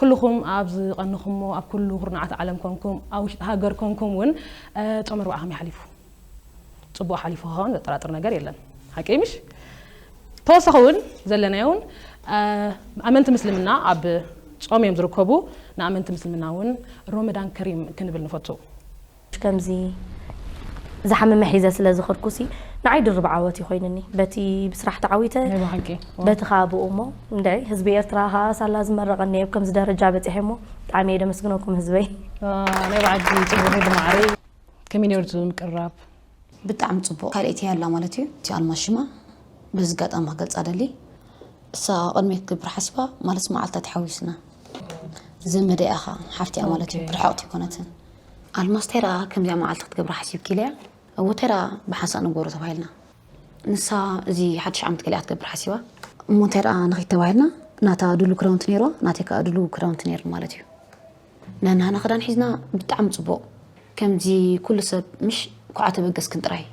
ኩልኹም ኣብ ዝቐንኹሞ ኣብ ኩሉ ኩርናዓት ዓለም ኮንኩም ኣብ ውሽጢ ሃገር ኮንኩም እውን ጾም ኣርብዓ ከመይ ሓሊፉ? ጽቡቕ ሓሊፉ ክኸውን ዘጠራጥር ነገር የለን። ሓቂ ምሽ? ተወሳኺ እውን ዘለናዮ እውን ኣመንቲ ምስልምና ኣብ ጾም እዮም ዝርከቡ። ንኣመንቲ ምስልምና እውን ሮመዳን ከሪም ክንብል ንፈቱ። ከምዚ ዝሓመመ ሒዘ ስለ ዝኸድኩሲ ንዓይ ድርብ ዓወት እዩ ኮይንኒ። በቲ ብስራሕ ተዓዊተ፣ ናይ ብሓቂ። በቲ ከዓ ብኡ እሞ እንድዒ ህዝቢ ኤርትራ ከዓ ሳላ ዝመረቐኒ ኣብ ከምዚ ደረጃ በፂሐ እሞ ብጣዕሚ እየ ደመስግነኩም ህዝበይ። ናይ ብሓቂ ጽቡቕ እዩ ማዕረይ። ከመይ ነይሩ እቲ ምቅርራብ? ብጣዕሚ ፅቡቕ ካልኣይቲ ያላ ማለት እዩ። እቲ ኣልማዝ ሽማ በዚ ኣጋጣሚ ክገልፃ ደሊ። እሳ ቅድመይ ክትገብር ሓሲባ ማለት መዓልታት ሓዊስና ዘመደ ኢኻ ሓፍቲ እያ ማለት እዩ። ኦኬ። ርሕቕቲ ይኮነትን። ኣልማዝ ተራ ከምዚኣ መዓልቲ ክትገብር ሓሲብኪ ኢለያ። እዎ ተራ ብሓንሳእ ንግበሮ ተባሂልና። ንሳ እዚ ሓድሽ ዓመት ገሊኣ ክትገብር ሓሲባ እሞ እንታይ ደኣ ንኺድ ተባሂልና። ናታ ድሉ ክዳውንቲ ነይርዋ፣ ናተይ ከዓ ድሉ ክዳውንቲ ነይሩ ማለት እዩ። ነናና ክዳን ሒዝና ብጣዕሚ ፅቡቕ። ከምዚ ኩሉ ሰብ ምሽ ኩዓ ተበገስክን ጥራይ።